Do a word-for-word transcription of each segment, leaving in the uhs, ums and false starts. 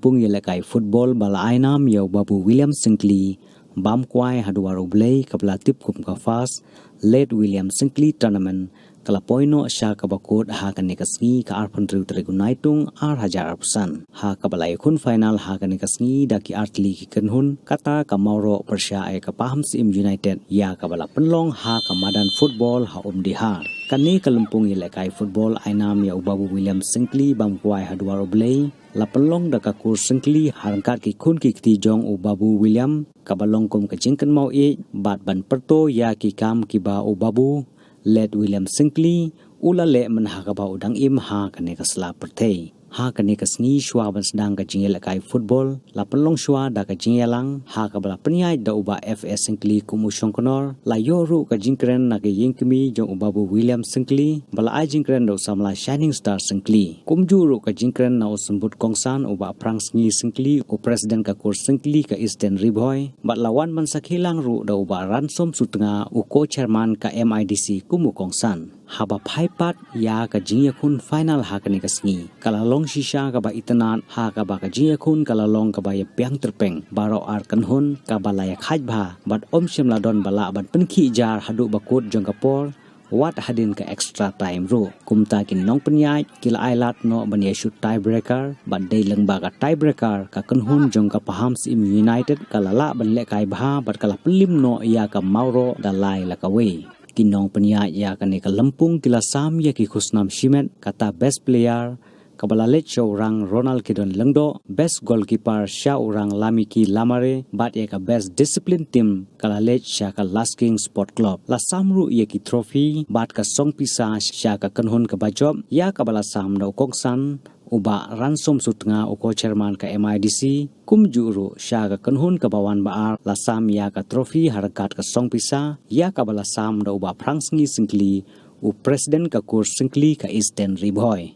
lympung ïalehkai football ba la ai nam ïa u Babu William Syngkli bam kwai ha duwar U Blei, kaba la tip kum ka First Late William Syngkli Tournament, ka la poi noh sha kaba kut ha kane ka sngi, ka arphew hynriew tarik u Naitung ar hajar arphew san, ha kaba la ïakhun final ha kane ka sngi da ki artylli ki kynhun, kata ka Mawroh pyrshah ïa ka Pahamsyiem United, ïa kaba la pynlong ha ka madan football ha Umdihar. Kane ka lympung ïalehkai football ai nam ïa u Babu William Syngkli bam kwai ha duwar U Blei la pynlong da ka Kur Syngkli ha ryngkat ki khun ki kti jong u Babu William, kaba long kum ka jingkynmaw ïeit bad ban pyrto ïa ki kam kiba u Babu Late William Syngkli u la leh mynha kaba u dang im ha kane ka sla pyrthei. Ha kane ka sngi, shuwa ban sdang ka jingïalehkai football, la pynlong shuwa da ka jingïalang, ha kaba la pynïaid da u Bah F A Syngkli kum u shongknor, la ïoh ruh ka jingkren na ka ïing kmie jong u Babu William Syngkli, ba la ai jingkren da u samla Shining Star Syngkli. Kumjuh ruh ka jingkren na u symbud kongsan, u Bah Phrang Sngi Syngkli, u president ka Kur Syngkli ka Eastern Ri Bhoi, bad la wan ban sakhi lang ruh da u Bah Ransom Sutnga, u co-chairman ka M I D C kum u kongsan. Haba phai pat ïa ka jingïakhun final ha kane ka sngi, ka la long shisha kaba itynnad, ha kaba ka jingïakhun ka la long kaba ïabiang tyrpeng, baroh ar kynhun, kaba la ïakhait bha, bad ym shym la don ba lah ban pynkhih jar haduh ba kut jong ka por, wat hadien ka extra time ruh. Kumta ki nongpynïaid ki la ai lad noh ban ïa shoot tiebreaker, bad dei lyngba ka tiebreaker, ka kynhun jong ka Pahamsyiem United ka la lah ban lehkai bha, bad ka la pynlip noh ïa ka Mawroh da lai la kawei. Ki nongpynïaid ïa kane ka lympung ki la sam ïa ki khusnam shimet, kata best player, kaba la leit sha u rang Ronald Kidon Lyngdoh, best goalkeeper sha u rang Lamiki Lamare, bad ïa ka best discipline team ka la leit sha ka Lasking Sport Club. La sam ruh ïa ki trophy bad ka song pisa sha ka kynhun kaba jop, ïa kaba la sam da u kongsan, u Bah Ransom Sutnga, u co-chairman ka M I D C, kumjuh ruh sha ka kynhun kaba wan ba ar, la sam ïa ka trophy ha ryngkat ka song pisa, ïa kaba la sam da u Bah Phrang Sngi Syngkli, u president ka Kur Syngkli ka Eastern Ri Bhoi.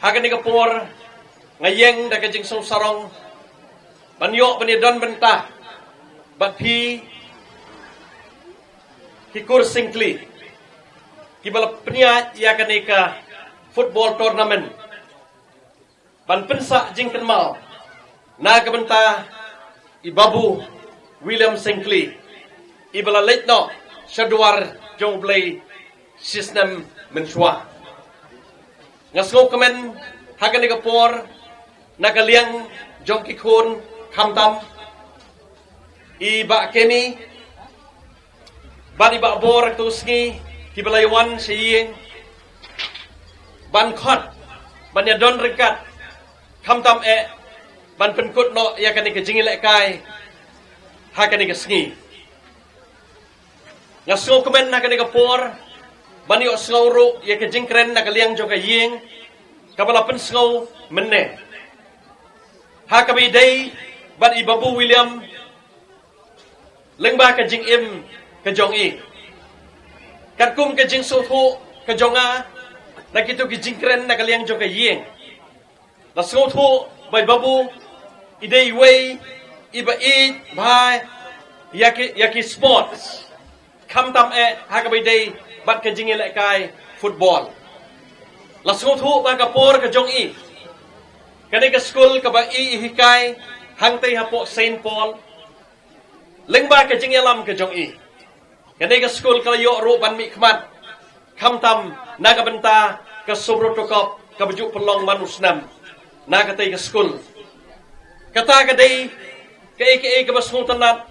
Ha kane ka por, nga ïeng da ka jingsngewsarong ban ïoh ban ïadon bynta bad phi ki Kur Syngkli, kiba la pynïaid ïa kane ka football tournament, ban pynsah jingkynmaw na ka bynta i Babu William Syngkli, iba la leit noh sha duwar jong U Blei shisnem mynshuwa. Nga sngewkmen ha kane ka por na ka liang jong ki khun, khamtam i Bah Kenny bad i Bah Bor, tu sngi kiba la ïawan sha ïing ban khot, ban ïadon ryngkat, khamtam eh ban pynkut noh ïa kane ka jingïalehkai ha kane ka sngi. Nga sngewkmen ha kane ka por ban ïohsngew ruh ïa ka jingkren na ka liang jong ka ïing, kaba la pynsngew mynne, ha kaba ïadei bad i Babu William, lyngba ka jingim ka jong i. Katkum ka jingsngewthuh ka jong nga na kito ki jingkren na ka liang jong ka ïing, la sngewthuh ba i Babu i dei iwei iba ïeit bha ïa ki, ïa ki sports, khamtam eh ha kaba ïadei bad ka jingïalehkai football. La sngewthuh ba ka por ka jong i, kane ka skul kaba i, i hikai hangtei hapoh Saint Paul, lyngba ka jingïalam ka jong i, kane ka skul ka la ïoh ruh ban mihkhmat, khamtam na ka bynta ka Subroto Cup kaba ju pynlong man u snem na katei ka skul. Kata ka dei kaei kaei kaba sngewtynnat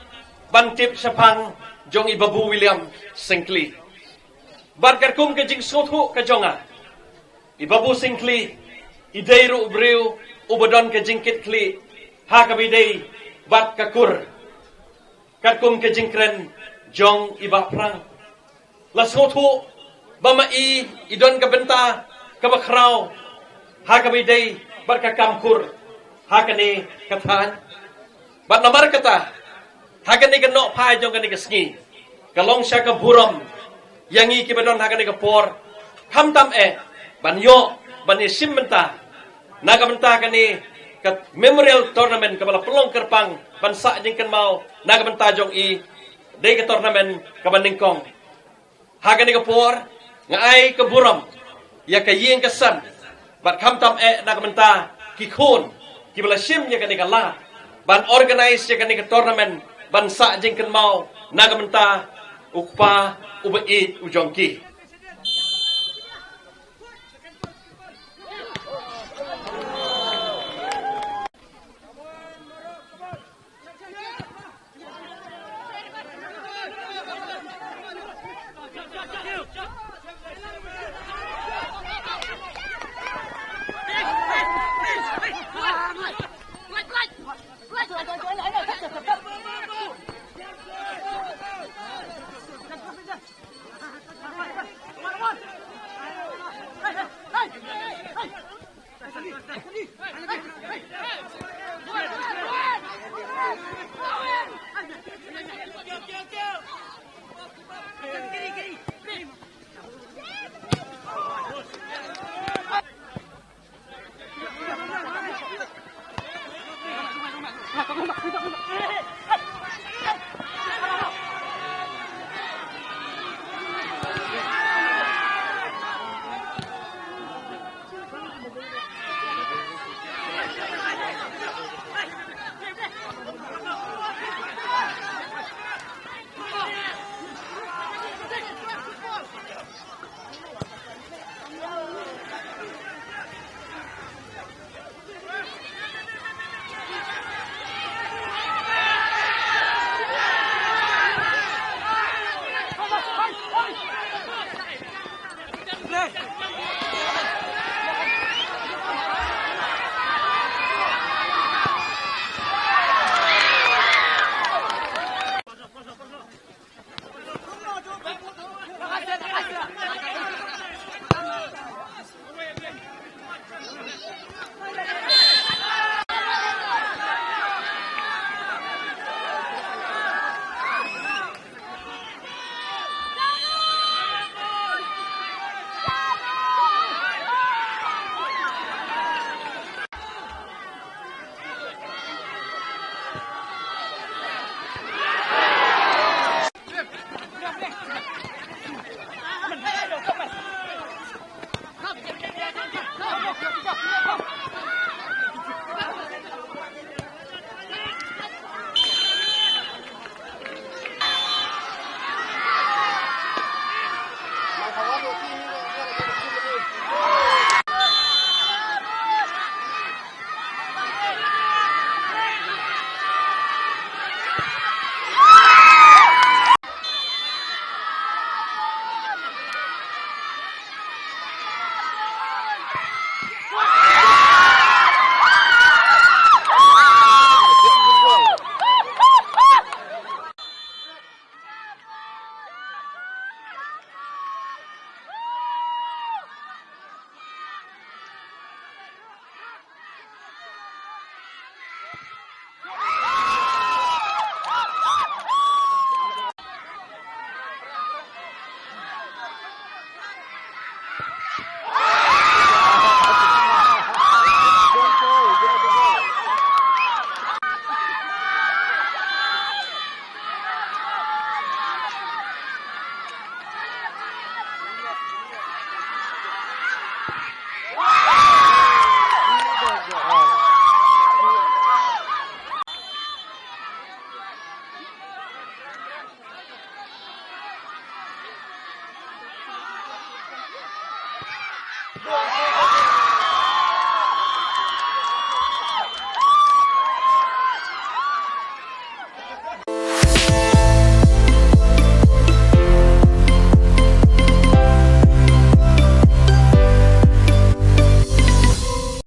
ban tip shaphang jong i Babu William Syngkli. Bad katkum ka jingsngewthuh ka jong nga, i Babu Syngkli i dei ruh u briew uba don ka jingkitkhlieh ha kaba ïadei bad ka kur, katkum ka jingkren jong i Bah Phrang. La sngewthuh ba ma i i don ka bynta kaba khraw ha kaba ïadei bad ka kam kur ha kane ka thaiñ. Bad namar kata, ha kane ka nohphai jong kane ka sngi, ka long sha ka burom ïa ngi kiba don ha kane ka por, khamtam eh ban ïoh ban ïashim bynta na ka bynta kane ka memorial tournament kaba la pynlong kyrpang ban sah jingkynmaw na ka bynta jong i, dei ka tournament kaba nyngkong. Ha kane ka por, nga ai ka burom ïa ka ïing ka sem bad khamtam eh na ka bynta ki khun kiba la shim ïa kane ka lad ban organise ïa kane ka tournament ban sah jingkynmaw na ka bynta u kpa uba ïeit u jong ki.